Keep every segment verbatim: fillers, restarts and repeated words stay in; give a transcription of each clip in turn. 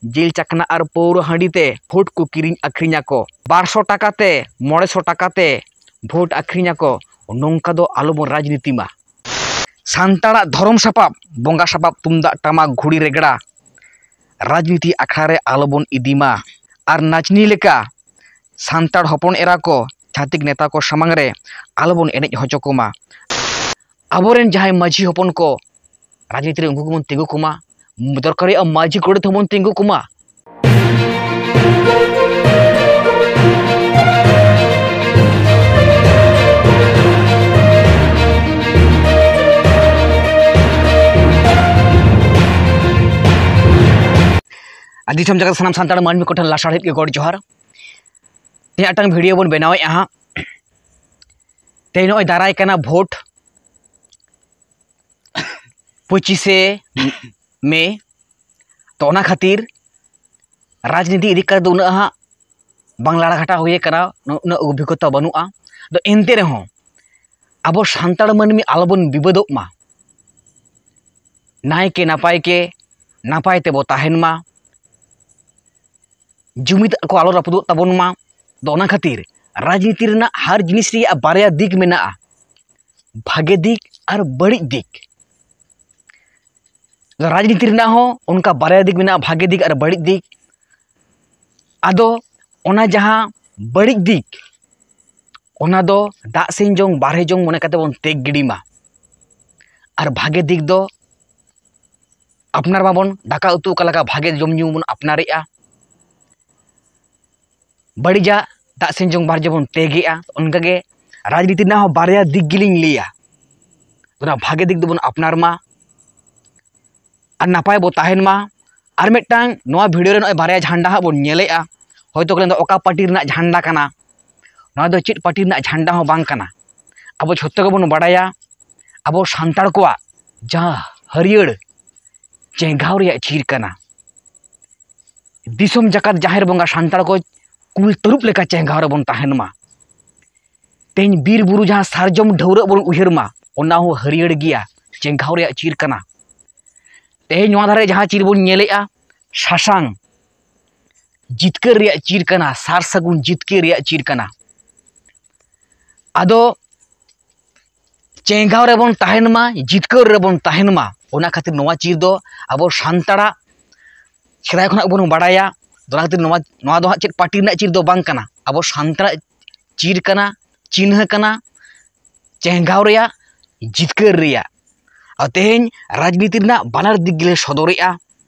ᱡᱤᱞ ᱪᱟᱠᱷᱱᱟ ᱟᱨ ᱯᱟᱹᱣᱨᱟᱹ ᱦᱟᱺᱰᱤ ᱛᱮ ᱵᱷᱳᱴ ᱠᱚ ᱠᱤᱨᱤᱧ ᱟᱹᱠᱷᱨᱤᱧ ᱟᱠᱚ᱾ ᱵᱟᱨᱥᱚ ᱴᱟᱠᱟ ᱛᱮ, ᱢᱚᱬᱮ ᱥᱚ ᱴᱟᱠᱟ ᱛᱮ ᱵᱷᱳᱴ ᱟᱹᱠᱷᱨᱤᱧ ᱟᱠᱚ᱾ ᱱᱚᱝᱠᱟ ᱫᱚ ᱟᱞᱚᱵᱚᱱ ᱨᱟᱡᱽᱱᱤᱛᱤ ᱢᱟ᱾ ᱥᱟᱱᱛᱟᱲᱟᱜ ᱫᱷᱚᱨᱚᱢ ᱥᱟᱯᱟᱵ, ᱵᱚᱸᱜᱟ ᱥᱟᱯᱟᱵ, ᱛᱩᱢᱫᱟᱜ, ᱴᱟᱢᱟᱠ, ᱜᱷᱩᱲᱤ, ᱨᱮᱜᱽᱲᱟ ᱨᱟᱡᱽᱱᱤᱛᱤ ᱟᱠᱷᱲᱟ ᱨᱮ ᱟᱞᱚᱵᱚᱱ ᱤᱫᱤ ᱢᱟ᱾ ᱟᱨ ᱱᱟᱪᱱᱤ ᱞᱮᱠᱟ ᱥᱟᱱᱛᱟᱲ ᱦᱚᱯᱚᱱ ᱮᱨᱟ ᱠᱚ ᱪᱷᱟᱹᱛᱤᱠ ᱱᱮᱛᱟ ᱠᱚ ᱥᱟᱢᱟᱝ ᱨᱮ ᱟᱞᱚᱵᱚᱱ ᱮᱱᱮᱡ ᱦᱚᱪᱚ ᱠᱚᱢᱟ᱾ ᱟᱵᱚᱨᱮᱱ ᱡᱟᱦᱟᱸᱭ ᱢᱟᱹᱡᱷᱤ ᱦᱚᱯᱚᱱ ᱠᱚ ᱨᱟᱡᱽᱱᱤᱛᱤ ᱨᱮ, ᱩᱱᱠᱩ ᱠᱚᱵᱚᱱ ᱛᱤᱸᱜᱩ ᱠᱚᱢᱟ᱾ ᱫᱚᱨᱠᱟᱨ ᱦᱩᱭᱩᱜᱼᱟ, ᱢᱟᱹᱡᱷᱤ ᱜᱚᱰᱮᱛ ᱦᱚᱸᱵᱚᱱ ᱛᱤᱸᱜᱩ ᱠᱚᱢᱟ᱾ ᱟᱨ ᱫᱤᱥᱚᱢ ᱡᱟᱠᱟᱛ ᱥᱟᱱᱟᱢ ᱥᱟᱱᱛᱟᱲ ᱢᱟᱹᱱᱢᱤ ᱠᱚᱴᱷᱮᱱ ᱞᱟᱥᱟᱲᱦᱮᱫ ᱜᱮ ᱜᱚᱰ ᱡᱚᱦᱟᱨ᱾ ᱛᱮᱦᱮᱧ ᱢᱤᱫᱴᱟᱝ ᱵᱷᱤᱰᱤᱭᱳ ᱵᱚᱱ ᱵᱮᱱᱟᱣᱮᱫᱼᱟ ᱦᱟᱸᱜ᱾ ᱛᱮᱦᱮᱧ ᱱᱚᱜᱼᱚᱭ ᱫᱟᱨᱟᱭ ᱠᱟᱱᱟ ᱵᱷᱳᱴ, ᱯᱚᱸᱪᱤᱥᱮ ᱢᱮ᱾ ᱛᱚ, ᱚᱱᱟ ᱠᱷᱟᱹᱛᱤᱨ ᱨᱟᱡᱽᱱᱤᱛᱤ ᱤᱫᱤ ᱠᱟᱛᱮ ᱫᱚ ᱩᱱᱟᱹᱜ ᱦᱟᱸᱜ ᱵᱟᱝ ᱞᱟᱲᱟ ᱜᱷᱟᱴᱟ ᱦᱩᱭ ᱟᱠᱟᱱᱟ, ᱩᱱᱟᱹᱜ ᱚᱵᱷᱤᱜᱽᱜᱚᱛᱟ ᱵᱟᱹᱱᱩᱜᱼᱟ᱾ ᱟᱫᱚ ᱮᱱᱛᱮ ᱨᱮᱦᱚᱸ ᱟᱵᱚ ᱥᱟᱱᱛᱟᱲ ᱢᱟᱹᱱᱢᱤ ᱟᱞᱚᱵᱚᱱ ᱵᱤᱵᱟᱹᱫᱚᱜ ᱢᱟ, ᱱᱟᱭᱠᱮ ᱱᱟᱯᱟᱭ ᱠᱮ ᱱᱟᱯᱟᱭ ᱛᱮᱵᱚ ᱛᱟᱦᱮᱱ ᱢᱟ, ᱡᱩᱢᱤᱫ ᱠᱚ ᱟᱞᱚ ᱨᱟᱹᱯᱩᱫᱚᱜ ᱛᱟᱵᱚᱱ ᱢᱟ᱾ ᱟᱫᱚ ᱚᱱᱟ ᱠᱷᱟᱹᱛᱤᱨ ᱨᱟᱡᱽᱱᱤᱛᱤ ᱨᱮᱱᱟᱜ ᱦᱟᱨ ᱡᱤᱱᱤᱥ ᱨᱮᱭᱟᱜ ᱵᱟᱨᱭᱟ ᱫᱤᱠ ᱢᱮᱱᱟᱜᱼᱟ, ᱵᱷᱟᱜᱮ ᱫᱤᱠ ᱟᱨ ᱵᱟᱹᱲᱤᱡ ᱫᱤᱠ᱾ ᱨᱟᱡᱽᱱᱤᱛᱤ ᱨᱮᱱᱟᱜ ᱦᱚᱸ ᱚᱱᱠᱟ ᱵᱟᱨᱭᱟ ᱫᱤᱠ ᱢᱮᱱᱟᱜᱼᱟ, ᱵᱷᱟᱜᱮ ᱫᱤᱠ ᱟᱨ ᱵᱟᱹᱲᱤᱡ ᱫᱤᱠ᱾ ᱟᱫᱚ ᱚᱱᱟ ᱡᱟᱦᱟᱸ ᱵᱟᱹᱲᱤᱡ ᱫᱤᱠ, ᱚᱱᱟ ᱫᱚ ᱫᱟᱜ ᱥᱮᱱ ᱡᱚᱝ ᱵᱟᱨᱦᱮ ᱡᱚᱝ ᱢᱚᱱᱮ ᱠᱟᱛᱮ ᱵᱚᱱ ᱛᱮᱜ ᱜᱤᱰᱤ ᱢᱟ᱾ ᱟᱨ ᱵᱷᱟᱜᱮ ᱫᱤᱠ ᱫᱚ ᱟᱯᱱᱟᱨ ᱢᱟᱵᱚᱱ ᱫᱟᱠᱟ ᱩᱛᱩ ᱚᱠᱟ ᱞᱮᱠᱟ ᱵᱷᱟᱜᱮ ᱡᱚᱢ ᱧᱩ ᱵᱚᱱ ᱟᱯᱱᱟᱨᱮᱜᱼᱟ, ᱵᱟᱹᱲᱤᱡᱟᱜ ᱫᱟᱜ ᱥᱮᱱ ᱡᱚᱝ ᱵᱟᱨᱦᱮ ᱵᱚᱱ ᱛᱮᱜᱮᱜᱼᱟ᱾ ᱚᱱᱠᱟᱜᱮ ᱨᱟᱡᱽᱱᱤᱛᱤ ᱨᱮᱱᱟᱜ ᱦᱚᱸ ᱵᱟᱨᱭᱟ ᱫᱤᱠ ᱜᱮᱞᱤᱧ ᱞᱟᱹᱭᱟ᱾ ᱚᱱᱟ ᱵᱷᱟᱜᱮ ᱫᱤᱠ ᱫᱚᱵᱚᱱ ᱟᱯᱱᱟᱨ ᱢᱟ ᱟᱨ ᱱᱟᱯᱟᱭ ᱵᱚ ᱛᱟᱦᱮᱱ ᱢᱟ᱾ ᱟᱨ ᱢᱤᱫᱴᱟᱝ ᱱᱚᱣᱟ ᱵᱷᱤᱰᱤᱭᱳ ᱨᱮ ᱱᱚᱜᱼᱚᱭ ᱵᱟᱨᱭᱟ ᱡᱷᱟᱱᱰᱟ ᱦᱟᱸᱜ ᱵᱚᱱ ᱧᱮᱞᱮᱜᱼᱟ, ᱦᱚᱭᱛᱳ ᱠᱚ ᱞᱟᱹᱭᱫᱟ ᱚᱠᱟ ᱯᱟᱨᱴᱤ ᱨᱮᱱᱟᱜ ᱡᱷᱟᱱᱰᱟ ᱠᱟᱱᱟ᱾ ᱱᱚᱣᱟ ᱫᱚ ᱪᱮᱫ ᱯᱟᱨᱴᱤ ᱨᱮᱱᱟᱜ ᱡᱷᱟᱱᱰᱟ ᱦᱚᱸ ᱵᱟᱝ ᱠᱟᱱᱟ᱾ ᱟᱵᱚ ᱡᱷᱚᱛᱚ ᱜᱮᱵᱚᱱ ᱵᱟᱲᱟᱭᱟ ᱟᱵᱚ ᱥᱟᱱᱛᱟᱲ ᱠᱚᱣᱟᱜ ᱡᱟᱦᱟᱸ ᱦᱟᱹᱨᱭᱟᱹᱲ ᱪᱮᱸᱜᱷᱟᱣ ᱨᱮᱭᱟᱜ ᱪᱤᱨ ᱠᱟᱱᱟ᱾ ᱫᱤᱥᱚᱢ ᱡᱟᱠᱟᱛ ᱡᱟᱦᱮᱨ ᱵᱚᱸᱜᱟ ᱥᱟᱱᱛᱟᱲ ᱠᱚ ᱠᱩᱞ ᱛᱟᱹᱨᱩᱵ ᱞᱮᱠᱟ ᱪᱮᱸᱜᱷᱟᱣ ᱨᱮᱵᱚᱱ ᱛᱟᱦᱮᱱ ᱢᱟ᱾ ᱛᱮᱦᱮᱧ ᱵᱤᱨ ᱵᱩᱨᱩ ᱡᱟᱦᱟᱸ ᱥᱟᱨᱡᱚᱢ ᱰᱷᱟᱹᱣᱨᱟᱹᱜ ᱵᱚᱱ ᱩᱭᱦᱟᱹᱨ ᱢᱟ, ᱚᱱᱟ ᱦᱚᱸ ᱦᱟᱹᱨᱭᱟᱹᱲ ᱜᱮᱭᱟ, ᱪᱮᱸᱜᱷᱟᱣ ᱨᱮᱭᱟᱜ ᱪᱤᱨ ᱠᱟᱱᱟ᱾ ᱛᱮᱦᱮᱧ ᱱᱚᱣᱟ ᱫᱷᱟᱨᱮ ᱡᱟᱦᱟᱸ ᱪᱤᱨ ᱵᱚᱱ ᱧᱮᱞᱮᱜᱼᱟ, ᱥᱟᱥᱟᱝ ᱡᱤᱛᱠᱟᱹᱨ ᱨᱮᱭᱟᱜ ᱪᱤᱨ ᱠᱟᱱᱟ, ᱥᱟᱨ ᱥᱟᱹᱜᱩᱱ ᱡᱤᱛᱠᱟᱹᱨ ᱨᱮᱭᱟᱜ ᱪᱤᱨ ᱠᱟᱱᱟ᱾ ᱟᱫᱚ ᱪᱮᱸᱜᱷᱟᱣ ᱨᱮᱵᱚᱱ ᱛᱟᱦᱮᱱ ᱢᱟ, ᱡᱤᱛᱠᱟᱹᱨ ᱨᱮᱵᱚᱱ ᱛᱟᱦᱮᱱ ᱢᱟ, ᱚᱱᱟ ᱠᱷᱟᱹᱛᱤᱨ ᱱᱚᱣᱟ ᱪᱤᱨ ᱫᱚ ᱟᱵᱚ ᱥᱟᱱᱛᱟᱲᱟᱜ ᱥᱮᱫᱟᱭ ᱠᱷᱚᱱᱟᱜ ᱵᱚᱱ ᱵᱟᱲᱟᱭᱟ᱾ ᱚᱱᱟ ᱠᱷᱟᱹᱛᱤᱨ ᱱᱚᱣᱟ, ᱱᱚᱣᱟ ᱫᱚ ᱦᱟᱸᱜ ᱪᱮᱫ ᱯᱟᱨᱴᱤ ᱨᱮᱱᱟᱜ ᱪᱤᱨ ᱫᱚ ᱵᱟᱝ ᱠᱟᱱᱟ, ᱟᱵᱚ ᱥᱟᱱᱛᱟᱲᱟᱜ ᱪᱤᱨ ᱠᱟᱱᱟ, ᱪᱤᱱᱦᱟᱹ ᱠᱟᱱᱟ, ᱪᱮᱸᱜᱷᱟᱣ ᱨᱮᱭᱟᱜ, ᱡᱤᱛᱠᱟᱹᱨ ᱨᱮᱭᱟᱜ᱾ ᱟᱨ ᱛᱮᱦᱮᱧ ᱨᱟᱡᱽᱱᱤᱛᱤ ᱨᱮᱱᱟᱜ ᱵᱟᱱᱟᱨ ᱫᱤᱠ ᱜᱮᱞᱮ ᱥᱚᱫᱚᱨᱮᱜᱼᱟ᱾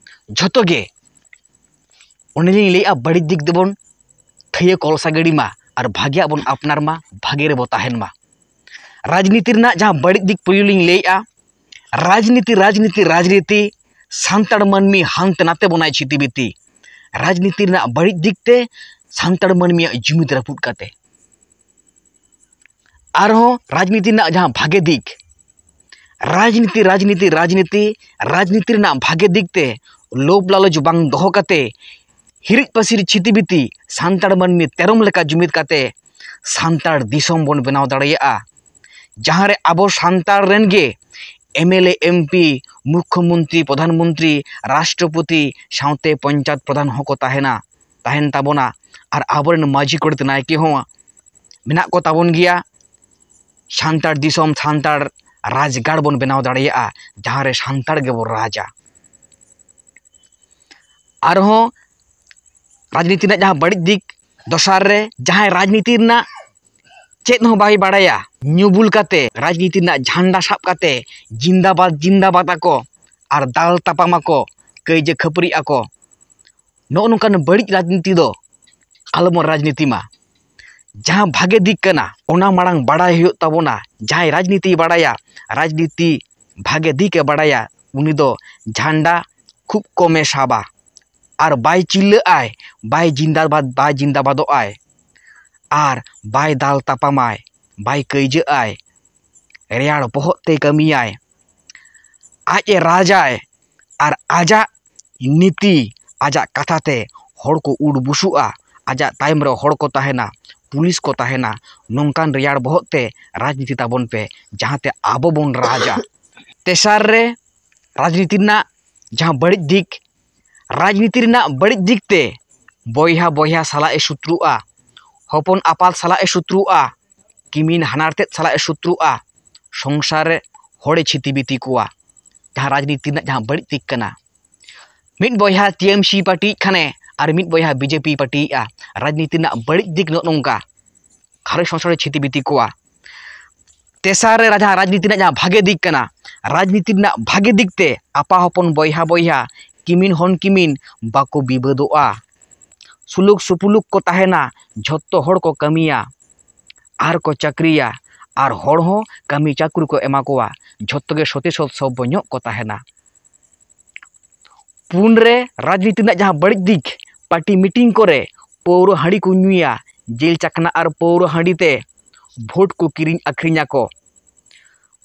ᱡᱷᱚᱛᱚ ᱜᱮ ᱚᱱᱮ ᱞᱤᱧ ᱞᱟᱹᱭᱮᱜᱼᱟ, ᱵᱟᱹᱲᱤᱡ ᱫᱤᱠ ᱫᱚᱵᱚᱱ ᱛᱷᱟᱹᱭᱟᱹ ᱠᱚᱞᱥᱟ ᱜᱤᱰᱤ ᱢᱟ ᱟᱨ ᱵᱷᱟᱜᱮᱭᱟᱜ ᱵᱚᱱ ᱟᱯᱱᱟᱨ ᱢᱟ, ᱵᱷᱟᱜᱮ ᱨᱮᱵᱚ ᱛᱟᱦᱮᱱ ᱢᱟ᱾ ᱨᱟᱡᱽᱱᱤᱛᱤ ᱨᱮᱱᱟᱜ ᱡᱟᱦᱟᱸ ᱵᱟᱹᱲᱤᱡ ᱫᱤᱠ ᱯᱳᱭᱞᱳ ᱞᱤᱧ ᱞᱟᱹᱭᱮᱜᱼᱟ, ᱨᱟᱡᱽᱱᱤᱛᱤ, ᱨᱟᱡᱽᱱᱤᱛᱤ, ᱨᱟᱡᱽᱱᱤᱛᱤ, ᱥᱟᱱᱛᱟᱲ ᱢᱟᱹᱱᱢᱤ ᱦᱟᱱᱛᱮ ᱱᱟᱛᱮ ᱵᱚᱱᱟᱭ ᱪᱷᱤᱛᱤ ᱵᱤᱛᱤ᱾ ᱨᱟᱡᱽᱱᱤᱛᱤ ᱨᱮᱱᱟᱜ ᱵᱟᱹᱲᱤᱡ ᱫᱤᱠ ᱛᱮ ᱥᱟᱱᱛᱟᱲ ᱢᱟᱹᱱᱢᱤᱭᱟᱜ ᱡᱩᱢᱤᱫ ᱨᱟᱹᱯᱩᱫ ᱠᱟᱛᱮ᱾ ᱟᱨᱦᱚᱸ ᱨᱟᱡᱽᱱᱤᱛᱤ ᱨᱮᱱᱟᱜ ᱡᱟᱦᱟᱸ ᱵᱷᱟᱜᱮ ᱫᱤᱠ, ᱨᱟᱡᱽᱱᱤᱛᱤ, ᱨᱟᱡᱽᱱᱤᱛᱤ, ᱨᱟᱡᱽᱱᱤᱛᱤ, ᱨᱟᱡᱽᱱᱤᱛᱤ ᱨᱮᱱᱟᱜ ᱵᱷᱟᱜᱮ ᱫᱤᱠ ᱛᱮ ᱞᱳᱵᱷ ᱞᱟᱞᱚᱪ ᱵᱟᱝ ᱫᱚᱦᱚ ᱠᱟᱛᱮ ᱦᱤᱨᱤᱡ ᱯᱟᱹᱥᱤᱨ ᱪᱷᱤᱛᱤ ᱵᱤᱛᱤ ᱥᱟᱱᱛᱟᱲ ᱢᱟᱹᱱᱢᱤ ᱛᱮᱨᱚᱢ ᱞᱮᱠᱟ ᱡᱩᱢᱤᱫ ᱠᱟᱛᱮ ᱥᱟᱱᱛᱟᱲ ᱫᱤᱥᱚᱢ ᱵᱚᱱ ᱵᱮᱱᱟᱣ ᱫᱟᱲᱮᱭᱟᱜᱼᱟ, ᱡᱟᱦᱟᱸ ᱨᱮ ᱟᱵᱚ ᱥᱟᱱᱛᱟᱲ ᱨᱮᱱ ᱜᱮ ᱮᱢ ᱮᱞ ᱮ, ᱮᱢ ᱯᱤ, ᱢᱩᱠᱠᱷᱚ ᱢᱚᱱᱛᱨᱤ, ᱯᱨᱚᱫᱷᱟᱱ ᱢᱚᱱᱛᱨᱤ, ᱨᱟᱥᱴᱨᱚᱯᱚᱛᱤ ᱥᱟᱶᱛᱮ ᱯᱚᱧᱪᱟᱭᱮᱛ ᱯᱨᱚᱫᱷᱟᱱ ᱦᱚᱸᱠᱚ ᱛᱟᱦᱮᱱᱟ, ᱛᱟᱦᱮᱱ ᱛᱟᱵᱚᱱᱟ᱾ ᱟᱨ ᱟᱵᱚᱨᱮᱱ ᱢᱟᱹᱡᱷᱤ ᱜᱚᱰᱮᱛ ᱱᱟᱭᱠᱮ ᱦᱚᱸ ᱢᱮᱱᱟᱜ ᱠᱚ ᱛᱟᱵᱚᱱ ᱜᱮᱭᱟ᱾ ᱥᱟᱱᱛᱟᱲ ᱫᱤᱥᱚᱢ, ᱥᱟᱱᱛᱟᱲ ᱨᱟᱡᱽᱜᱟᱲ ᱵᱚᱱ ᱵᱮᱱᱟᱣ ᱫᱟᱲᱮᱭᱟᱜᱼᱟ, ᱡᱟᱦᱟᱸ ᱨᱮ ᱥᱟᱱᱛᱟᱲ ᱜᱮᱵᱚᱱ ᱨᱟᱡᱟ᱾ ᱟᱨᱦᱚᱸ ᱨᱟᱡᱽᱱᱤᱛᱤ ᱨᱮᱱᱟᱜ ᱡᱟᱦᱟᱸ ᱵᱟᱹᱲᱤᱡ ᱫᱤᱠ, ᱫᱚᱥᱟᱨ ᱨᱮ ᱡᱟᱦᱟᱸᱭ ᱨᱟᱡᱽᱱᱤᱛᱤ ᱨᱮᱱᱟᱜ ᱪᱮᱫ ᱦᱚᱸ ᱵᱟᱭ ᱵᱟᱲᱟᱭᱟ, ᱧᱩ ᱵᱩᱞ ᱠᱟᱛᱮ ᱨᱟᱡᱽᱱᱤᱛᱤ ᱨᱮᱱᱟᱜ ᱡᱷᱟᱱᱰᱟ ᱥᱟᱵ ᱠᱟᱛᱮ ᱡᱤᱱᱫᱟᱵᱟᱫ, ᱡᱤᱱᱫᱟᱵᱟᱫ ᱟᱠᱚ ᱟᱨ ᱫᱟᱞ ᱛᱟᱯᱟᱢ ᱟᱠᱚ, ᱠᱟᱹᱭᱡᱟᱹ ᱠᱷᱟᱹᱯᱟᱹᱨᱤᱜ ᱟᱠᱚ᱾ ᱱᱚᱜᱼᱚ ᱱᱚᱝᱠᱟᱱ ᱵᱟᱹᱲᱤᱡ ᱨᱟᱡᱽᱱᱤᱛᱤ ᱫᱚ ᱟᱞᱚᱵᱚᱱ ᱨᱟᱡᱽᱱᱤᱛᱤ ᱢᱟ᱾ ᱡᱟᱦᱟᱸ ᱵᱷᱟᱜᱮ ᱫᱤᱠ ᱠᱟᱱᱟ, ᱚᱱᱟ ᱢᱟᱲᱟᱝ ᱵᱟᱲᱟᱭ ᱦᱩᱭᱩᱜ ᱛᱟᱵᱚᱱᱟ᱾ ᱡᱟᱦᱟᱸᱭ ᱨᱟᱡᱽᱱᱤᱛᱤᱭ ᱵᱟᱲᱟᱭᱟ, ᱨᱟᱡᱽᱱᱤᱛᱤ ᱵᱷᱟᱜᱮ ᱫᱤᱠᱮ ᱵᱟᱲᱟᱭᱟ, ᱩᱱᱤ ᱫᱚ ᱡᱷᱟᱱᱰᱟ ᱠᱷᱩᱵ ᱠᱚᱢᱮ ᱥᱟᱵᱟ ᱟᱨ ᱵᱟᱭ ᱪᱤᱞᱞᱟᱹᱜ ᱟᱭ, ᱵᱟᱭ ᱡᱤᱱᱫᱟᱵᱟᱫ, ᱵᱟᱭ ᱡᱤᱱᱫᱟᱵᱟᱫᱚᱜ ᱟᱭ ᱟᱨ ᱵᱟᱭ ᱫᱟᱞ ᱛᱟᱯᱟᱢᱟᱭ, ᱵᱟᱭ ᱠᱟᱹᱭᱡᱟᱹᱜ ᱟᱭ, ᱨᱮᱭᱟᱲ ᱵᱚᱦᱚᱜ ᱛᱮᱭ ᱠᱟᱹᱢᱤᱭᱟᱭ᱾ ᱟᱡ ᱮ ᱨᱟᱡᱟᱭ ᱟᱨ ᱟᱡᱟᱜ ᱱᱤᱛᱤ, ᱟᱡᱟᱜ ᱠᱟᱛᱷᱟ ᱛᱮ ᱦᱚᱲ ᱠᱚ ᱩᱰ ᱵᱩᱥᱩᱜᱼᱟ, ᱟᱡᱟᱜ ᱛᱟᱭᱚᱢ ᱨᱮ ᱦᱚᱲ ᱠᱚ ᱛᱟᱦᱮᱱᱟ, ᱯᱩᱞᱤᱥ ᱠᱚ ᱛᱟᱦᱮᱱᱟ᱾ ᱱᱚᱝᱠᱟᱱ ᱨᱮᱭᱟᱲ ᱵᱚᱦᱚᱜ ᱛᱮ ᱨᱟᱡᱽᱱᱤᱛᱤ ᱛᱟᱵᱚᱱ ᱯᱮ, ᱡᱟᱦᱟᱸᱛᱮ ᱟᱵᱚ ᱵᱚᱱ ᱨᱟᱡᱟ᱾ ᱛᱮᱥᱟᱨ ᱨᱮ ᱨᱟᱡᱽᱱᱤᱛᱤ ᱨᱮᱱᱟᱜ ᱡᱟᱦᱟᱸ ᱵᱟᱹᱲᱤᱡ ᱫᱤᱠ, ᱨᱟᱡᱽᱱᱤᱛᱤ ᱨᱮᱱᱟᱜ ᱵᱟᱹᱲᱤᱡ ᱫᱤᱠ ᱛᱮ ᱵᱚᱭᱦᱟ ᱵᱚᱭᱦᱟ ᱥᱟᱞᱟᱜ ᱮ ᱥᱩᱛᱨᱩᱜᱼᱟ, ᱦᱚᱯᱚᱱ ᱟᱯᱟᱛ ᱥᱟᱞᱟᱜ ᱮ ᱥᱩᱛᱨᱩᱜᱼᱟ, ᱠᱤᱢᱤᱱ ᱦᱟᱱᱟᱨ ᱛᱮᱫ ᱥᱟᱞᱟᱜ ᱮ ᱥᱩᱛᱨᱩᱜᱼᱟ, ᱥᱚᱝᱥᱟᱨ ᱨᱮ ᱦᱚᱲᱮ ᱪᱷᱤᱛᱤ ᱵᱤᱛᱤ ᱠᱚᱣᱟ᱾ ᱡᱟᱦᱟᱸ ᱨᱟᱡᱽᱱᱤᱛᱤ ᱨᱮᱱᱟᱜ ᱡᱟᱦᱟᱸ ᱵᱟᱹᱲᱤᱡ ᱫᱤᱠ ᱠᱟᱱᱟ, ᱢᱤᱫ ᱵᱚᱭᱦᱟ ᱴᱤ ᱮᱢ ᱥᱤ ᱯᱟᱨᱴᱤᱭᱮᱫ ᱠᱷᱟᱱᱮ ᱟᱨ ᱢᱤᱫ ᱵᱚᱭᱦᱟ ᱵᱤ ᱡᱮ ᱯᱤ ᱯᱟᱨᱴᱤᱭᱮᱫᱼᱟ᱾ ᱨᱟᱡᱽᱱᱤᱛᱤ ᱨᱮᱱᱟᱜ ᱵᱟᱹᱲᱤᱡ ᱫᱤᱠ ᱱᱚᱜᱼᱚ ᱱᱚᱝᱠᱟ, ᱜᱷᱟᱨᱚᱸᱡᱽ ᱥᱚᱝᱥᱟᱨ ᱨᱮ ᱪᱷᱤᱛᱤ ᱵᱤᱛᱤ ᱠᱚᱣᱟ᱾ ᱛᱮᱥᱟᱨ ᱨᱮ ᱡᱟᱦᱟᱸ ᱨᱟᱡᱽᱱᱤᱛᱤ ᱨᱮᱱᱟᱜ ᱡᱟᱦᱟᱸ ᱵᱷᱟᱜᱮ ᱫᱤᱠ ᱠᱟᱱᱟ, ᱨᱟᱡᱽᱱᱤᱛᱤ ᱨᱮᱱᱟᱜ ᱵᱷᱟᱜᱮ ᱫᱤᱠ ᱛᱮ ᱟᱯᱟ ᱦᱚᱯᱚᱱ, ᱵᱚᱭᱦᱟ ᱵᱚᱭᱦᱟ, ᱠᱤᱢᱤᱱ ᱦᱚᱱ ᱠᱤᱢᱤᱱ ᱵᱟᱠᱚ ᱵᱤᱵᱟᱹᱫᱚᱜᱼᱟ, ᱥᱩᱞᱩᱠ ᱥᱩᱯᱩᱞᱩᱠ ᱠᱚ ᱛᱟᱦᱮᱱᱟ, ᱡᱷᱚᱛᱚ ᱦᱚᱲ ᱠᱚ ᱠᱟᱹᱢᱤᱭᱟ ᱟᱨ ᱠᱚ ᱪᱟᱹᱠᱨᱤᱭᱟ, ᱟᱨ ᱦᱚᱲ ᱦᱚᱸ ᱠᱟᱹᱢᱤ ᱪᱟᱹᱠᱨᱤ ᱠᱚ ᱮᱢᱟ ᱠᱚᱣᱟ, ᱡᱷᱚᱛᱚ ᱜᱮ ᱥᱚᱛᱤ ᱥᱚᱛ ᱥᱚᱵᱵᱚ ᱧᱚᱜ ᱠᱚ ᱛᱟᱦᱮᱱᱟ᱾ ᱯᱩᱱ ᱨᱮ ᱨᱟᱡᱽᱱᱤᱛᱤ ᱨᱮᱱᱟᱜ ᱡᱟᱦᱟᱸ ᱵᱟᱹᱲᱤᱡ ᱫᱤᱠ, ᱯᱟᱨᱴᱤ ᱢᱤᱴᱤᱝ ᱠᱚᱨᱮ ᱯᱟᱹᱣᱨᱟᱹ ᱦᱟᱺᱰᱤ ᱠᱚ ᱧᱩᱭᱟ, ᱡᱤᱞ ᱪᱟᱠᱷᱱᱟ ᱟᱨ ᱯᱟᱹᱣᱨᱟᱹ ᱦᱟᱺᱰᱤ ᱛᱮ ᱵᱷᱳᱴ ᱠᱚ ᱠᱤᱨᱤᱧ ᱟᱹᱠᱷᱨᱤᱧ ᱟᱠᱚ,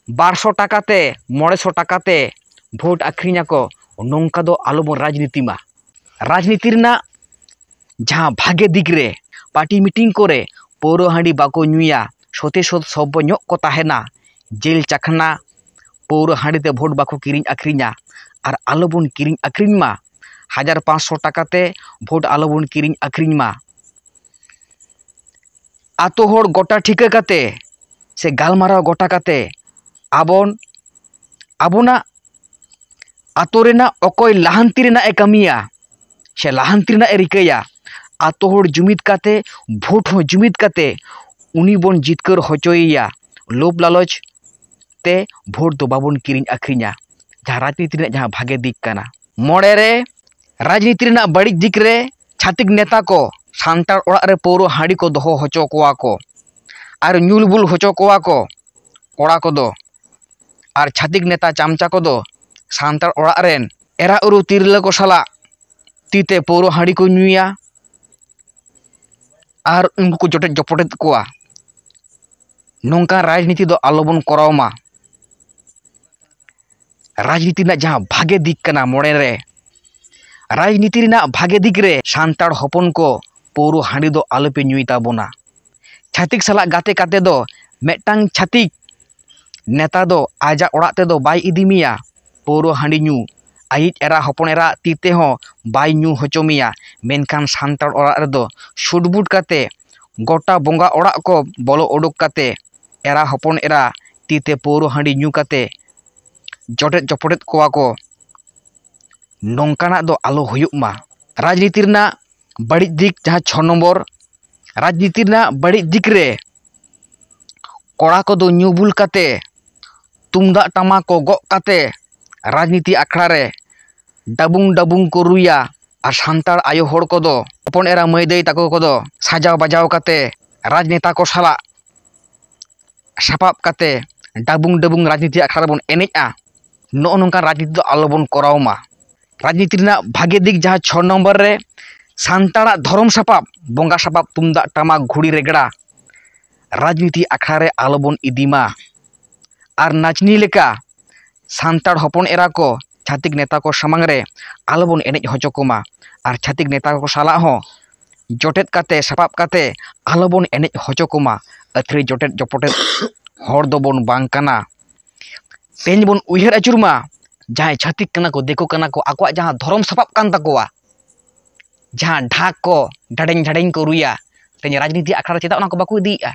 ᱵᱟᱨᱥᱚ ᱴᱟᱠᱟ ᱛᱮ, ᱢᱚᱬᱮᱥᱚ ᱴᱟᱠᱟ ᱛᱮ ᱵᱷᱳᱴ ᱟᱹᱠᱷᱨᱤᱧ ᱟᱠᱚ᱾ ᱱᱚᱝᱠᱟ ᱫᱚ ᱟᱞᱚᱵᱚᱱ ᱨᱟᱡᱽᱱᱤᱛᱤ ᱢᱟ᱾ ᱨᱟᱡᱽᱱᱤᱛᱤ ᱨᱮᱱᱟᱜ ᱡᱟᱦᱟᱸ ᱵᱷᱟᱜᱮ ᱫᱤᱠ ᱨᱮ, ᱯᱟᱨᱴᱤ ᱢᱤᱴᱤᱝ ᱠᱚᱨᱮ ᱯᱟᱹᱣᱨᱟᱹ ᱦᱟᱺᱰᱤ ᱵᱟᱠᱚ ᱧᱩᱭᱟ, ᱥᱚᱛᱮ ᱥᱚᱛ ᱥᱚᱵᱵᱚ ᱧᱚᱜ ᱠᱚ ᱛᱟᱦᱮᱱᱟ, ᱡᱤᱞ ᱪᱟᱠᱷᱱᱟ ᱯᱟᱹᱣᱨᱟᱹ ᱦᱟᱺᱰᱤ ᱛᱮ ᱵᱷᱳᱴ ᱵᱟᱠᱚ ᱠᱤᱨᱤᱧ ᱟᱹᱠᱷᱨᱤᱧᱟ, ᱟᱨ ᱟᱞᱚᱵᱚᱱ ᱠᱤᱨᱤᱧ ᱟᱹᱠᱷᱨᱤᱧ ᱢᱟ᱾ ᱦᱟᱡᱟᱨ ᱯᱟᱸᱪᱥᱚ ᱴᱟᱠᱟ ᱛᱮ ᱵᱷᱳᱴ ᱟᱞᱚᱵᱚᱱ ᱠᱤᱨᱤᱧ ᱟᱹᱠᱷᱨᱤᱧ ᱢᱟ᱾ ᱟᱛᱳ ᱦᱚᱲ ᱜᱚᱴᱟ ᱴᱷᱤᱠᱟᱹ ᱠᱟᱛᱮ ᱥᱮ ᱜᱟᱞᱢᱟᱨᱟᱣ ᱜᱚᱴᱟ ᱠᱟᱛᱮ ᱟᱵᱚᱱ, ᱟᱵᱚᱱᱟᱜ ᱟᱛᱳ ᱨᱮᱱᱟᱜ ᱚᱠᱚᱭ ᱞᱟᱦᱟᱱᱛᱤ ᱨᱮᱱᱟᱜ ᱮ ᱠᱟᱹᱢᱤᱭᱟ ᱥᱮ ᱞᱟᱦᱟᱱᱛᱤ ᱨᱮᱱᱟᱜ ᱮ ᱨᱤᱠᱟᱹᱭᱟ, ᱟᱛᱳ ᱦᱚᱲ ᱡᱩᱢᱤᱫ ᱠᱟᱛᱮ, ᱵᱷᱳᱴ ᱦᱚᱸ ᱡᱩᱢᱤᱫ ᱠᱟᱛᱮ ᱩᱱᱤ ᱵᱚᱱ ᱡᱤᱛᱠᱟᱹᱨ ᱦᱚᱪᱚᱭᱮᱭᱟ᱾ ᱞᱳᱵᱷ ᱞᱟᱞᱚᱪ ᱛᱮ ᱵᱷᱳᱴ ᱫᱚ ᱵᱟᱵᱚᱱ ᱠᱤᱨᱤᱧ ᱟᱹᱠᱷᱨᱤᱧᱟ, ᱡᱟᱦᱟᱸ ᱨᱟᱡᱽᱱᱤᱛᱤ ᱨᱮᱱᱟᱜ ᱡᱟᱦᱟᱸ ᱵᱷᱟᱜᱮ ᱫᱤᱠ ᱠᱟᱱᱟ᱾ ᱢᱚᱬᱮ ᱨᱮ, ᱨᱟᱡᱽᱱᱤᱛᱤ ᱨᱮᱱᱟᱜ ᱵᱟᱹᱲᱤᱡ ᱫᱤᱠ ᱨᱮ ᱪᱷᱟᱹᱛᱤᱠ ᱱᱮᱛᱟ ᱠᱚ ᱥᱟᱱᱛᱟᱲ ᱚᱲᱟᱜ ᱨᱮ ᱯᱟᱹᱣᱨᱟᱹ ᱦᱟᱺᱰᱤ ᱠᱚ ᱫᱚᱦᱚ ᱦᱚᱪᱚ ᱠᱚᱣᱟ ᱠᱚ ᱟᱨ ᱧᱩᱞ ᱵᱩᱞ ᱦᱚᱪᱚ ᱠᱚᱣᱟ ᱠᱚ ᱠᱚᱲᱟ ᱠᱚᱫᱚ᱾ ᱟᱨ ᱪᱷᱟᱹᱛᱤᱠ ᱱᱮᱛᱟ ᱪᱟᱢᱪᱟ ᱠᱚᱫᱚ ᱥᱟᱱᱛᱟᱲ ᱚᱲᱟᱜ ᱨᱮᱱ ᱮᱨᱟ ᱩᱨᱩ ᱛᱤᱨᱞᱟᱹ ᱠᱚ ᱥᱟᱞᱟᱜ ᱛᱤ ᱛᱮ ᱯᱟᱹᱣᱨᱟᱹ ᱦᱟᱺᱰᱤ ᱠᱚ ᱧᱩᱭᱟ ᱟᱨ ᱩᱱᱠᱩ ᱠᱚ ᱡᱚᱴᱮᱫ ᱡᱚᱯᱚᱴᱮᱫ ᱠᱚᱣᱟ᱾ ᱱᱚᱝᱠᱟᱱ ᱨᱟᱡᱽᱱᱤᱛᱤ ᱫᱚ ᱟᱞᱚᱵᱚᱱ ᱠᱚᱨᱟᱣ ᱢᱟ᱾ ᱨᱟᱡᱽᱱᱤᱛᱤ ᱨᱮᱱᱟᱜ ᱡᱟᱦᱟᱸ ᱵᱷᱟᱜᱮ ᱫᱤᱠ ᱠᱟᱱᱟ ᱢᱚᱬᱮ ᱨᱮ, ᱨᱟᱡᱽᱱᱤᱛᱤ ᱨᱮᱱᱟᱜ ᱵᱷᱟᱜᱮ ᱫᱤᱠ ᱨᱮ ᱥᱟᱱᱛᱟᱲ ᱦᱚᱯᱚᱱ ᱠᱚ ᱯᱟᱹᱣᱨᱟᱹ ᱦᱟᱺᱰᱤ ᱫᱚ ᱟᱞᱚᱯᱮ ᱧᱩᱭ ᱛᱟᱵᱚᱱᱟ᱾ ᱪᱷᱟᱹᱛᱤᱠ ᱥᱟᱞᱟᱜ ᱜᱟᱛᱮ ᱠᱟᱛᱮ ᱫᱚ ᱢᱤᱫᱴᱟᱝ ᱪᱷᱟᱹᱛᱤᱠ ᱱᱮᱛᱟ ᱫᱚ ᱟᱡᱟᱜ ᱚᱲᱟᱜ ᱛᱮᱫᱚ ᱵᱟᱭ ᱤᱫᱤ ᱢᱮᱭᱟ ᱯᱟᱹᱣᱨᱟᱹ ᱦᱟᱺᱰᱤ ᱧᱩ᱾ ᱟᱭᱤᱡ ᱮᱨᱟ ᱦᱚᱯᱚᱱ ᱮᱨᱟ ᱛᱤ ᱛᱮᱦᱚᱸ ᱵᱟᱭ ᱧᱩ ᱦᱚᱪᱚ ᱢᱮᱭᱟ᱾ ᱢᱮᱱᱠᱷᱟᱱ ᱥᱟᱱᱛᱟᱲ ᱚᱲᱟᱜ ᱨᱮᱫᱚ ᱥᱩᱴᱵᱩᱴ ᱠᱟᱛᱮ ᱜᱚᱴᱟ ᱵᱚᱸᱜᱟ ᱚᱲᱟᱜ ᱠᱚ ᱵᱚᱞᱚ ᱩᱰᱩᱠ ᱠᱟᱛᱮ ᱮᱨᱟ ᱦᱚᱯᱚᱱ ᱮᱨᱟ ᱛᱤ ᱛᱮ ᱯᱟᱹᱣᱨᱟᱹ ᱦᱟᱺᱰᱤ ᱧᱩ ᱠᱟᱛᱮ ᱡᱚᱴᱮᱫ ᱪᱚᱯᱚᱴᱮᱫ ᱠᱚᱣᱟ ᱠᱚ᱾ ᱱᱚᱝᱠᱟᱱᱟᱜ ᱫᱚ ᱟᱞᱚ ᱦᱩᱭᱩᱜ ᱢᱟ᱾ ᱨᱟᱡᱽᱱᱤᱛᱤ ᱨᱮᱱᱟᱜ ᱵᱟᱹᱲᱤᱡ ᱫᱤᱠ ᱡᱟᱦᱟᱸ ᱪᱷᱚ ᱱᱚᱢᱵᱚᱨ, ᱨᱟᱡᱽᱱᱤᱛᱤ ᱨᱮᱱᱟᱜ ᱵᱟᱹᱲᱤᱡ ᱫᱤᱠ ᱨᱮ ᱠᱚᱲᱟ ᱠᱚᱫᱚ ᱧᱩ ᱵᱩᱞ ᱠᱟᱛᱮ ᱛᱩᱢᱫᱟᱜ ᱴᱟᱢᱟᱠ ᱠᱚ ᱜᱚᱜ ᱠᱟᱛᱮ ᱨᱟᱡᱽᱱᱤᱛᱤ ᱟᱠᱷᱲᱟ ᱨᱮ ᱰᱟᱵᱩᱝ ᱰᱟᱵᱩᱝ ᱠᱚ ᱨᱩᱭᱟ᱾ ᱟᱨ ᱥᱟᱱᱛᱟᱲ ᱟᱭᱳ ᱦᱚᱲ ᱠᱚᱫᱚ ᱦᱚᱯᱚᱱ ᱮᱨᱟ ᱢᱟᱹᱭ ᱫᱟᱹᱭ ᱛᱟᱠᱚ ᱠᱚᱫᱚ ᱥᱟᱡᱟᱣ ᱵᱟᱡᱟᱣ ᱠᱟᱛᱮ ᱨᱟᱡᱽᱱᱮᱛᱟ ᱠᱚ ᱥᱟᱞᱟᱜ ᱥᱟᱯᱟᱵ ᱠᱟᱛᱮ ᱰᱟᱵᱩᱝ ᱰᱟᱵᱩᱝ ᱨᱟᱡᱽᱱᱤᱛᱤ ᱟᱠᱷᱲᱟ ᱨᱮᱵᱚᱱ ᱮᱱᱮᱡᱼᱟ᱾ ᱱᱚᱜᱼᱚ ᱱᱚᱝᱠᱟᱱ ᱨᱟᱡᱽᱱᱤᱛᱤ ᱫᱚ ᱟᱞᱚᱵᱚᱱ ᱠᱚᱨᱟᱣ ᱢᱟ᱾ ᱨᱟᱡᱽᱱᱤᱛᱤ ᱨᱮᱱᱟᱜ ᱵᱷᱟᱜᱮ ᱫᱤᱠ ᱡᱟᱦᱟᱸ ᱪᱷᱚ ᱱᱚᱢᱵᱚᱨ ᱨᱮ ᱥᱟᱱᱛᱟᱲᱟᱜ ᱫᱷᱚᱨᱚᱢ ᱥᱟᱯᱟᱵ, ᱵᱚᱸᱜᱟ ᱥᱟᱯᱟᱵ, ᱛᱩᱢᱫᱟᱜ ᱴᱟᱢᱟᱠ ᱜᱷᱩᱲᱤ ᱨᱮᱜᱽᱲᱟ ᱨᱟᱡᱽᱱᱤᱛᱤ ᱟᱠᱷᱲᱟ ᱨᱮ ᱟᱞᱚᱵᱚᱱ ᱤᱫᱤ ᱢᱟ᱾ ᱟᱨ ᱱᱟᱪᱱᱤ ᱞᱮᱠᱟ ᱥᱟᱱᱛᱟᱲ ᱦᱚᱯᱚᱱ ᱮᱨᱟ ᱠᱚ ᱪᱷᱟᱹᱛᱤᱠ ᱱᱮᱛᱟ ᱠᱚ ᱥᱟᱢᱟᱝ ᱨᱮ ᱟᱞᱚᱵᱚᱱ ᱮᱱᱮᱡ ᱦᱚᱪᱚ ᱠᱚᱢᱟ᱾ ᱟᱨ ᱪᱷᱟᱹᱛᱤᱠ ᱱᱮᱛᱟ ᱠᱚ ᱥᱟᱞᱟᱜ ᱦᱚᱸ ᱡᱚᱴᱮᱫ ᱠᱟᱛᱮ ᱥᱟᱯᱟᱵ ᱠᱟᱛᱮ ᱟᱞᱚᱵᱚᱱ ᱮᱱᱮᱡ ᱦᱚᱪᱚ ᱠᱚᱢᱟ᱾ ᱟᱹᱛᱷᱟᱹᱲᱤ ᱡᱚᱴᱮᱫ ᱡᱚᱯᱚᱴᱮᱫ ᱦᱚᱲ ᱫᱚᱵᱚᱱ ᱵᱟᱝ ᱠᱟᱱᱟ᱾ ᱛᱮᱦᱮᱧ ᱵᱚᱱ ᱩᱭᱦᱟᱹᱨ ᱟᱹᱪᱩᱨ ᱢᱟ, ᱡᱟᱦᱟᱸᱭ ᱪᱷᱟᱹᱛᱤᱠ ᱠᱟᱱᱟ ᱠᱚ, ᱫᱤᱠᱩ ᱠᱟᱱᱟ ᱠᱚ, ᱟᱠᱚᱣᱟᱜ ᱡᱟᱦᱟᱸ ᱫᱷᱚᱨᱚᱢ ᱥᱟᱯᱟᱵ ᱠᱟᱱ ᱛᱟᱠᱚᱣᱟ, ᱡᱟᱦᱟᱸ ᱰᱷᱟᱠ ᱠᱚ ᱰᱟᱰᱮᱧ ᱰᱟᱰᱮᱧ ᱠᱚ ᱨᱩᱭᱟ, ᱛᱮᱦᱮᱧ ᱨᱟᱡᱽᱱᱤᱛᱤ ᱟᱠᱷᱲᱟ ᱨᱮ ᱪᱮᱫᱟᱜ ᱚᱱᱟ ᱠᱚ ᱵᱟᱠᱚ ᱤᱫᱤᱭᱮᱫᱼᱟ?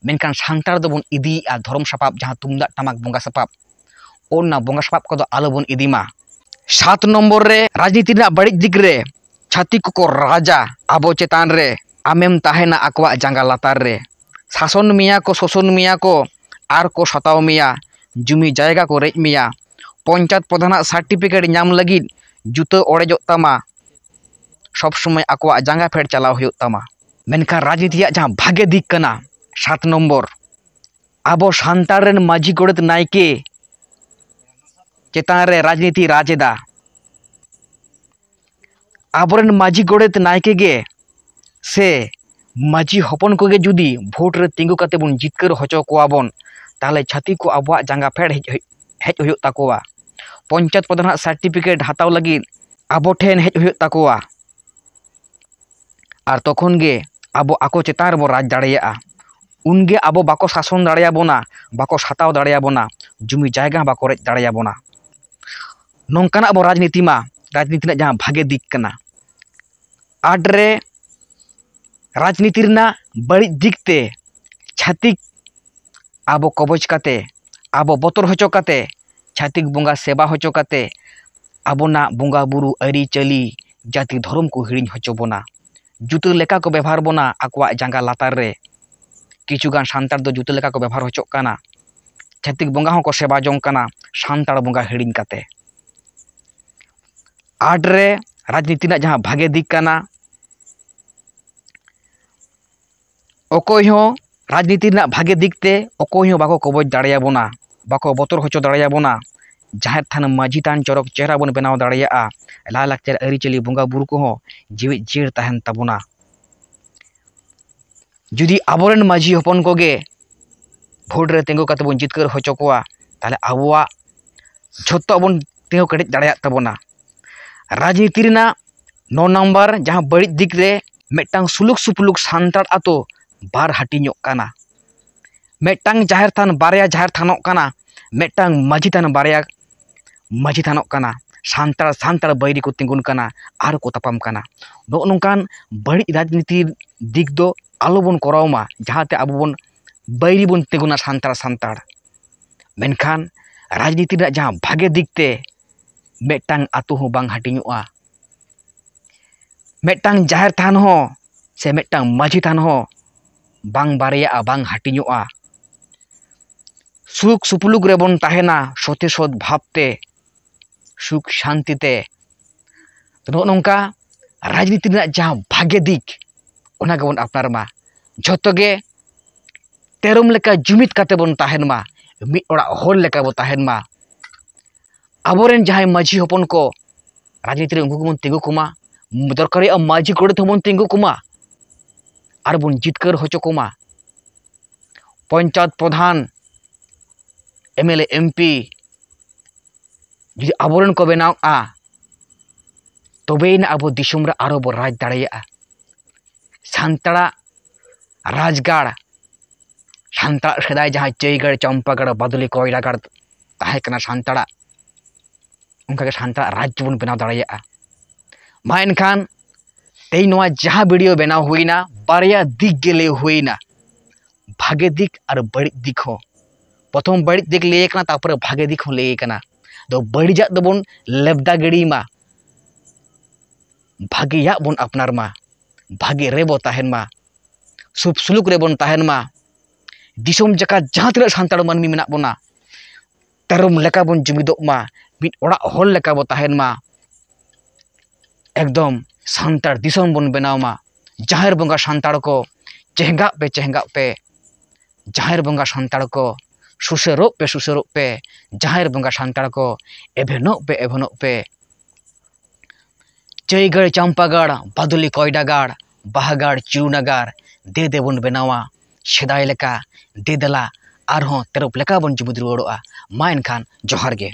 ᱢᱮᱱᱠᱷᱟᱱ ᱥᱟᱱᱛᱟᱲ ᱫᱚᱵᱚᱱ ᱤᱫᱤᱭᱮᱫᱼᱟ ᱫᱷᱚᱨᱚᱢ ᱥᱟᱯᱟᱵ, ᱡᱟᱦᱟᱸ ᱛᱩᱢᱫᱟᱜ ᱴᱟᱢᱟᱠ ᱵᱚᱸᱜᱟ ᱥᱟᱯᱟᱵ, ᱚᱱᱟ ᱵᱚᱸᱜᱟ ᱥᱟᱯᱟᱵ ᱠᱚᱫᱚ ᱟᱞᱚᱵᱚᱱ ᱤᱫᱤ ᱢᱟ᱾ ᱥᱟᱛ ᱱᱚᱢᱵᱚᱨ ᱨᱮ ᱨᱟᱡᱽᱱᱤᱛᱤ ᱨᱮᱱᱟᱜ ᱵᱟᱹᱲᱤᱡ ᱫᱤᱠ ᱨᱮ ᱪᱷᱟᱹᱛᱤᱠ ᱠᱚᱠᱚ ᱨᱟᱡᱟ ᱟᱵᱚ ᱪᱮᱛᱟᱱ ᱨᱮ, ᱟᱢᱮᱢ ᱛᱟᱦᱮᱱᱟ ᱟᱠᱚᱣᱟᱜ ᱡᱟᱸᱜᱟ ᱞᱟᱛᱟᱨ ᱨᱮ᱾ ᱥᱟᱥᱚᱱ ᱢᱮᱭᱟ ᱠᱚ, ᱥᱳᱥᱚᱱ ᱢᱮᱭᱟ ᱠᱚ, ᱟᱨ ᱠᱚ ᱥᱟᱛᱟᱣ ᱢᱮᱭᱟ, ᱡᱩᱢᱤ ᱡᱟᱭᱜᱟ ᱠᱚ ᱨᱮᱡ ᱢᱮᱭᱟ᱾ ᱯᱚᱧᱪᱟᱭᱮᱛ ᱯᱨᱚᱫᱷᱟᱱᱟᱜ ᱥᱟᱨᱴᱤᱯᱷᱤᱠᱮᱴ ᱧᱟᱢ ᱞᱟᱹᱜᱤᱫ ᱡᱩᱛᱟᱹ ᱚᱲᱮᱡᱚᱜ ᱛᱟᱢᱟ, ᱥᱚᱵᱽ ᱥᱚᱢᱚᱭ ᱟᱠᱚᱣᱟᱜ ᱡᱟᱸᱜᱟ ᱯᱷᱮᱰ ᱪᱟᱞᱟᱣ ᱦᱩᱭᱩᱜ ᱛᱟᱢᱟ᱾ ᱢᱮᱱᱠᱷᱟᱱ ᱨᱟᱡᱽᱱᱤᱛᱤᱭᱟᱜ ᱡᱟᱦᱟᱸ ᱵᱷᱟᱜᱮ ᱫᱤᱠ ᱠᱟᱱᱟ, ᱥᱟᱛ ᱱᱚᱢᱵᱚᱨ, ᱟᱵᱚ ᱥᱟᱱᱛᱟᱲ ᱨᱮᱱ ᱢᱟᱹᱡᱷᱤ ᱜᱚᱰᱮᱛ ᱱᱟᱭᱠᱮ ᱪᱮᱛᱟᱱ ᱨᱮ ᱨᱟᱡᱽᱱᱤᱛᱤ ᱨᱟᱡᱽ ᱮᱫᱟ᱾ ᱟᱵᱚᱨᱮᱱ ᱢᱟᱹᱡᱷᱤ ᱜᱚᱰᱮᱛ ᱱᱟᱭᱠᱮ ᱜᱮ ᱥᱮ ᱢᱟᱹᱡᱷᱤ ᱦᱚᱯᱚᱱ ᱠᱚᱜᱮ ᱡᱩᱫᱤ ᱵᱷᱳᱴ ᱨᱮ ᱛᱤᱸᱜᱩ ᱠᱟᱛᱮ ᱵᱚᱱ ᱡᱤᱛᱠᱟᱹᱨ ᱦᱚᱪᱚ ᱠᱚᱣᱟ ᱵᱚᱱ, ᱛᱟᱦᱚᱞᱮ ᱪᱷᱟᱹᱛᱤᱠ ᱠᱚ ᱟᱵᱚᱣᱟᱜ ᱡᱟᱸᱜᱟ ᱯᱷᱮᱰ ᱦᱮᱡ, ᱦᱮᱡ ᱦᱩᱭᱩᱜ ᱛᱟᱠᱚᱣᱟ᱾ ᱯᱚᱧᱪᱟᱭᱮᱛ ᱯᱨᱚᱫᱷᱟᱱᱟᱜ ᱥᱟᱨᱴᱤᱯᱷᱤᱠᱮᱴ ᱦᱟᱛᱟᱣ ᱞᱟᱹᱜᱤᱫ ᱟᱵᱚ ᱴᱷᱮᱱ ᱦᱮᱡ ᱦᱩᱭᱩᱜ ᱛᱟᱠᱚᱣᱟ᱾ ᱟᱨ ᱛᱚᱠᱷᱚᱱ ᱜᱮ ᱟᱵᱚ ᱟᱠᱚ ᱪᱮᱛᱟᱱ ᱨᱮᱵᱚᱱ ᱨᱟᱡᱽ ᱫᱟᱲᱮᱭᱟᱜᱼᱟ᱾ ᱩᱱᱜᱮ ᱟᱵᱚ ᱵᱟᱠᱚ ᱥᱟᱥᱚᱱ ᱫᱟᱲᱮᱭᱟᱵᱚᱱᱟ, ᱵᱟᱠᱚ ᱥᱟᱛᱟᱣ ᱫᱟᱲᱮᱭᱟᱵᱚᱱᱟ, ᱡᱩᱢᱤ ᱡᱟᱭᱜᱟ ᱦᱚᱸ ᱵᱟᱠᱚ ᱨᱮᱡ ᱫᱟᱲᱮᱭᱟᱵᱚᱱᱟ᱾ ᱱᱚᱝᱠᱟᱱᱟᱜ ᱵᱚ ᱨᱟᱡᱽᱱᱤᱛᱤ ᱢᱟ, ᱨᱟᱡᱽᱱᱤᱛᱤ ᱨᱮᱱᱟᱜ ᱡᱟᱦᱟᱸ ᱵᱷᱟᱜᱮ ᱫᱤᱠ ᱠᱟᱱᱟ, ᱟᱴ ᱨᱮ ᱨᱟᱡᱽᱱᱤᱛᱤ ᱨᱮᱱᱟᱜ ᱵᱟᱹᱲᱤᱡ ᱫᱤᱠ ᱛᱮ ᱪᱷᱟᱹᱛᱤᱠ ᱟᱵᱚ ᱠᱚᱵᱚᱡ ᱠᱟᱛᱮ, ᱟᱵᱚ ᱵᱚᱛᱚᱨ ᱦᱚᱪᱚ ᱠᱟᱛᱮ, ᱪᱷᱟᱹᱛᱤᱠ ᱵᱚᱸᱜᱟ ᱥᱮᱵᱟ ᱦᱚᱪᱚ ᱠᱟᱛᱮ ᱟᱵᱚᱱᱟᱜ ᱵᱚᱸᱜᱟ ᱵᱩᱨᱩ, ᱟᱹᱨᱤᱪᱟᱹᱞᱤ, ᱡᱟᱹᱛᱤ ᱫᱷᱚᱨᱚᱢ ᱠᱚ ᱦᱤᱲᱤᱧ ᱦᱚᱪᱚ ᱵᱚᱱᱟ᱾ ᱡᱩᱛᱟᱹ ᱞᱮᱠᱟ ᱠᱚ ᱵᱮᱵᱚᱦᱟᱨ ᱵᱚᱱᱟ ᱟᱠᱚᱣᱟᱜ ᱡᱟᱸᱜᱟ ᱞᱟᱛᱟᱨ ᱨᱮ᱾ ᱠᱤᱪᱷᱩ ᱜᱟᱱ ᱥᱟᱱᱛᱟᱲ ᱫᱚ ᱡᱩᱛᱟᱹ ᱞᱮᱠᱟ ᱠᱚ ᱵᱮᱵᱚᱦᱟᱨ ᱦᱚᱪᱚᱜ ᱠᱟᱱᱟ, ᱪᱷᱟᱹᱛᱤᱠ ᱵᱚᱸᱜᱟ ᱦᱚᱸᱠᱚ ᱥᱮᱵᱟ ᱡᱚᱝ ᱠᱟᱱᱟ ᱥᱟᱱᱛᱟᱲ ᱵᱚᱸᱜᱟ ᱦᱤᱲᱤᱧ ᱠᱟᱛᱮ᱾ ᱟᱴ ᱨᱮ ᱨᱟᱡᱽᱱᱤᱛᱤ ᱨᱮᱱᱟᱜ ᱡᱟᱦᱟᱸ ᱵᱷᱟᱜᱮ ᱫᱤᱠ ᱠᱟᱱᱟ, ᱚᱠᱚᱭ ᱦᱚᱸ ᱨᱟᱡᱽᱱᱤᱛᱤ ᱨᱮᱱᱟᱜ ᱵᱷᱟᱜᱮ ᱫᱤᱠ ᱛᱮ ᱚᱠᱚᱭ ᱦᱚᱸ ᱵᱟᱠᱚ ᱠᱚᱵᱚᱡ ᱫᱟᱲᱮᱭᱟᱵᱚᱱᱟ, ᱵᱟᱠᱚ ᱵᱚᱛᱚᱨ ᱦᱚᱪᱚ ᱫᱟᱲᱮᱭᱟᱵᱚᱱᱟ᱾ ᱡᱟᱦᱮᱨ ᱛᱷᱟᱱ ᱢᱟᱹᱡᱷᱤ ᱛᱷᱟᱱ ᱪᱚᱨᱚᱠ ᱪᱮᱦᱨᱟ ᱵᱚᱱ ᱵᱮᱱᱟᱣ ᱫᱟᱲᱮᱭᱟᱜᱼᱟ, ᱞᱟᱭᱼᱞᱟᱠᱪᱟᱨ ᱟᱹᱨᱤᱪᱟᱹᱞᱤ ᱵᱚᱸᱜᱟ ᱵᱩᱨᱩ ᱠᱚᱦᱚᱸ ᱡᱤᱣᱮᱫ ᱡᱤᱭᱟᱹᱲ ᱛᱟᱦᱮᱱ ᱛᱟᱵᱚᱱᱟ᱾ ᱡᱩᱫᱤ ᱟᱵᱚᱨᱮᱱ ᱢᱟᱹᱡᱷᱤ ᱦᱚᱯᱚᱱ ᱠᱚᱜᱮ ᱵᱷᱳᱴ ᱨᱮ ᱛᱤᱸᱜᱩ ᱠᱟᱛᱮ ᱵᱚᱱ ᱡᱤᱛᱠᱟᱹᱨ ᱦᱚᱪᱚ ᱠᱚᱣᱟ, ᱛᱟᱦᱚᱞᱮ ᱟᱵᱚᱣᱟᱜ ᱡᱷᱚᱛᱚ ᱵᱚᱱ ᱛᱤᱸᱜᱩ ᱠᱮᱴᱮᱡ ᱫᱟᱲᱮᱭᱟᱜ ᱛᱟᱵᱚᱱᱟ᱾ ᱨᱟᱡᱽᱱᱤᱛᱤ ᱨᱮᱱᱟᱜ ᱱᱚ ᱱᱟᱢᱵᱟᱨ ᱡᱟᱦᱟᱸ ᱵᱟᱹᱲᱤᱡ ᱫᱤᱠ ᱨᱮ, ᱢᱤᱫᱴᱟᱝ ᱥᱩᱞᱩᱠ ᱥᱩᱯᱩᱞᱩᱠ ᱥᱟᱱᱛᱟᱲ ᱟᱛᱳ ᱵᱟᱨ ᱦᱟᱹᱴᱤᱧᱚᱜ ᱠᱟᱱᱟ᱾ ᱢᱤᱫᱴᱟᱝ ᱡᱟᱦᱮᱨ ᱛᱷᱟᱱ ᱵᱟᱨᱭᱟ ᱡᱟᱦᱮᱨ ᱛᱷᱟᱱᱚᱜ ᱠᱟᱱᱟ, ᱢᱤᱫᱴᱟᱝ ᱢᱟᱹᱡᱷᱤ ᱛᱷᱟᱱ ᱵᱟᱨᱭᱟ ᱢᱟᱹᱡᱷᱤ ᱛᱷᱟᱱᱚᱜ ᱠᱟᱱᱟ᱾ ᱥᱟᱱᱛᱟᱲ ᱥᱟᱱᱛᱟᱲ ᱵᱟᱹᱭᱨᱤ ᱠᱚ ᱛᱤᱸᱜᱩᱱ ᱠᱟᱱᱟ ᱟᱨ ᱠᱚ ᱛᱟᱯᱟᱢ ᱠᱟᱱᱟ᱾ ᱱᱚᱜᱼᱚ ᱱᱚᱝᱠᱟᱱ ᱵᱟᱹᱲᱤᱡ ᱨᱟᱡᱽᱱᱤᱛᱤ ᱫᱤᱠ ᱫᱚ ᱟᱞᱚᱵᱚᱱ ᱠᱚᱨᱟᱣ ᱢᱟ, ᱡᱟᱦᱟᱸᱛᱮ ᱟᱵᱚ ᱵᱚᱱ ᱵᱟᱹᱭᱨᱤ ᱵᱚᱱ ᱛᱤᱸᱜᱩᱱᱟ ᱥᱟᱱᱛᱟᱲ ᱥᱟᱱᱛᱟᱲ᱾ ᱢᱮᱱᱠᱷᱟᱱ ᱨᱟᱡᱽᱱᱤᱛᱤ ᱨᱮᱱᱟᱜ ᱡᱟᱦᱟᱸ ᱵᱷᱟᱜᱮ ᱫᱤᱠ ᱛᱮ, ᱢᱤᱫᱴᱟᱝ ᱟᱛᱳ ᱦᱚᱸ ᱵᱟᱝ ᱦᱟᱹᱴᱤᱧᱚᱜᱼᱟ, ᱢᱤᱫᱴᱟᱝ ᱡᱟᱦᱮᱨ ᱛᱷᱟᱱ ᱦᱚᱸ ᱥᱮ ᱢᱤᱫᱴᱟᱝ ᱢᱟᱹᱡᱷᱤ ᱛᱷᱟᱱ ᱦᱚᱸ ᱵᱟᱝ ᱵᱟᱨᱭᱟᱜᱼᱟ, ᱵᱟᱝ ᱦᱟᱹᱴᱤᱧᱚᱜᱼᱟ᱾ ᱥᱩᱠ ᱥᱩᱯᱩᱞᱩᱠ ᱨᱮᱵᱚᱱ ᱛᱟᱦᱮᱱᱟ ᱥᱚᱛᱮ ᱥᱚᱛ ᱵᱷᱟᱵᱽ ᱛᱮ, ᱥᱩᱠ ᱥᱟᱱᱛᱤ ᱛᱮ᱾ ᱱᱚᱜᱼᱚ ᱱᱚᱝᱠᱟ ᱨᱟᱡᱽᱱᱤᱛᱤ ᱨᱮᱱᱟᱜ ᱡᱟᱦᱟᱸ ᱵᱷᱟᱜᱮ ᱫᱤᱠ, ᱚᱱᱟ ᱜᱮᱵᱚᱱ ᱟᱯᱱᱟᱨ ᱢᱟ᱾ ᱡᱷᱚᱛᱚ ᱜᱮ ᱛᱮᱨᱚᱢ ᱞᱮᱠᱟ ᱡᱩᱢᱤᱫ ᱠᱟᱛᱮ ᱵᱚᱱ ᱛᱟᱦᱮᱱ ᱢᱟ, ᱢᱤᱫ ᱚᱲᱟᱜ ᱦᱚᱲ ᱞᱮᱠᱟ ᱵᱚᱱ ᱛᱟᱦᱮᱱ ᱢᱟ᱾ ᱟᱵᱚᱨᱮᱱ ᱡᱟᱦᱟᱸᱭ ᱢᱟᱹᱡᱷᱤ ᱦᱚᱯᱚᱱ ᱠᱚ ᱨᱟᱡᱽᱱᱤᱛᱤ ᱨᱮ, ᱩᱱᱠᱩ ᱜᱮᱵᱚᱱ ᱛᱤᱸᱜᱩ ᱠᱚᱢᱟ, ᱫᱚᱨᱠᱟᱨᱚᱜᱼᱟ ᱢᱟᱹᱡᱷᱤ ᱜᱚᱰᱮᱛ ᱦᱚᱸᱵᱚᱱ ᱛᱤᱸᱜᱩ ᱠᱚᱢᱟ ᱟᱨ ᱵᱚᱱ ᱡᱤᱛᱠᱟᱹᱨ ᱦᱚᱪᱚ ᱠᱚᱢᱟ᱾ Panchayat pradhan, M L A, M P ᱡᱩᱫᱤ ᱟᱵᱚᱨᱮᱱ ᱠᱚ ᱵᱮᱱᱟᱣᱚᱜᱼᱟ, ᱛᱚᱵᱮᱭᱮᱱᱟ ᱟᱵᱚ ᱫᱤᱥᱚᱢ ᱨᱮ ᱟᱨᱚ ᱵᱚ ᱨᱟᱡᱽ ᱫᱟᱲᱮᱭᱟᱜᱼᱟ᱾ ᱥᱟᱱᱛᱟᱲᱟᱜ ᱨᱟᱡᱽᱜᱟᱲ, ᱥᱟᱱᱛᱟᱲᱟᱜ ᱥᱮᱫᱟᱭ ᱡᱟᱦᱟᱸ ᱪᱟᱹᱭᱜᱟᱲ, ᱪᱟᱢᱯᱟᱜᱟᱲ, ᱵᱟᱫᱩᱞᱤ, ᱠᱚᱭᱞᱟᱜᱟᱲ ᱛᱟᱦᱮᱸ ᱠᱟᱱᱟ ᱥᱟᱱᱛᱟᱲᱟᱜ, ᱚᱱᱠᱟᱜᱮ ᱥᱟᱱᱛᱟᱲᱟᱜ ᱨᱟᱡᱽ ᱵᱚᱱ ᱵᱮᱱᱟᱣ ᱫᱟᱲᱮᱭᱟᱜᱼᱟ᱾ ᱢᱟ ᱮᱱᱠᱷᱟᱱ ᱛᱮᱦᱮᱧ ᱱᱚᱣᱟ ᱡᱟᱦᱟᱸ ᱵᱷᱤᱰᱤᱭᱳ ᱵᱮᱱᱟᱣ ᱦᱩᱭᱱᱟ, ᱵᱟᱨᱭᱟ ᱫᱤᱠ ᱜᱮ ᱞᱟᱹᱭ ᱦᱩᱭᱱᱟ, ᱵᱷᱟᱜᱮ ᱫᱤᱠ ᱟᱨ ᱵᱟᱹᱲᱤᱡ ᱫᱤᱠ ᱦᱚᱸ᱾ ᱯᱨᱚᱛᱷᱚᱢ ᱵᱟᱹᱲᱤᱡ ᱫᱤᱠ ᱞᱟᱹᱭ ᱠᱟᱱᱟ, ᱛᱟᱨᱯᱚᱨᱮ ᱵᱷᱟᱜᱮ ᱫᱤᱠ ᱦᱚᱸ ᱞᱟᱹᱭ ᱠᱟᱱᱟ᱾ ᱫᱚ ᱵᱟᱹᱲᱤᱡᱟᱜ ᱫᱚᱵᱚᱱ ᱞᱮᱵᱫᱟ ᱜᱤᱰᱤᱭ ᱢᱟ, ᱵᱷᱟᱜᱮᱭᱟᱜ ᱵᱚᱱ ᱟᱯᱱᱟᱨ ᱢᱟ, ᱵᱷᱟᱜᱮ ᱨᱮᱵᱚ ᱛᱟᱦᱮᱱ ᱢᱟ, ᱥᱩᱠ ᱥᱩᱞᱩᱠ ᱨᱮᱵᱚᱱ ᱛᱟᱦᱮᱱ ᱢᱟ᱾ ᱫᱤᱥᱚᱢ ᱡᱟᱠᱟᱛ ᱡᱟᱦᱟᱸ ᱛᱤᱱᱟᱹᱜ ᱥᱟᱱᱛᱟᱲ ᱢᱟᱹᱱᱢᱤ ᱢᱮᱱᱟᱜ ᱵᱚᱱᱟ, ᱛᱮᱨᱚᱢ ᱞᱮᱠᱟ ᱵᱚᱱ ᱡᱩᱢᱤᱫᱚᱜ ᱢᱟ, ᱢᱤᱫ ᱚᱲᱟᱜ ᱦᱚᱲ ᱞᱮᱠᱟ ᱵᱚ ᱛᱟᱦᱮᱱ ᱢᱟ᱾ ᱮᱠᱫᱚᱢ ᱥᱟᱱᱛᱟᱲ ᱫᱤᱥᱚᱢ ᱵᱚᱱ ᱵᱮᱱᱟᱣ ᱢᱟ᱾ ᱡᱟᱦᱮᱨ ᱵᱚᱸᱜᱟ ᱥᱟᱱᱛᱟᱲ ᱠᱚ ᱪᱮᱦᱜᱟᱜ ᱯᱮ, ᱪᱮᱦᱜᱟᱜ ᱯᱮ᱾ ᱡᱟᱦᱮᱨ ᱵᱚᱸᱜᱟ ᱥᱟᱱᱛᱟᱲ ᱠᱚ ᱥᱩᱥᱟᱹᱨᱚᱜ ᱯᱮ, ᱥᱩᱥᱟᱹᱨᱚᱜ ᱯᱮ᱾ ᱡᱟᱦᱮᱨ ᱵᱚᱸᱜᱟ ᱥᱟᱱᱛᱟᱲ ᱠᱚ ᱮᱵᱷᱮᱱᱚᱜ ᱯᱮ, ᱮᱵᱷᱮᱱᱚᱜ ᱯᱮ᱾ ᱪᱟᱹᱭᱜᱟᱲ, ᱪᱟᱢᱯᱟᱜᱟᱲ, ᱵᱟᱫᱩᱞᱤ, ᱠᱚᱭᱰᱟᱜᱟᱲ, ᱵᱟᱦᱟᱜᱟᱲ, ᱪᱤᱨᱩᱱᱟᱜᱟᱨ, ᱫᱮ ᱫᱮᱵᱚᱱ ᱵᱮᱱᱟᱣᱟ ᱥᱮᱫᱟᱭ ᱞᱮᱠᱟ᱾ ᱫᱮ ᱫᱮᱞᱟ ᱟᱨᱦᱚᱸ ᱛᱮᱨᱚᱯ ᱞᱮᱠᱟ ᱵᱚᱱ ᱡᱩᱢᱤᱫ ᱨᱩᱣᱟᱹᱲᱚᱜᱼᱟ᱾ ᱢᱟ ᱮᱱᱠᱷᱟᱱ ᱡᱚᱦᱟᱨ ᱜᱮ᱾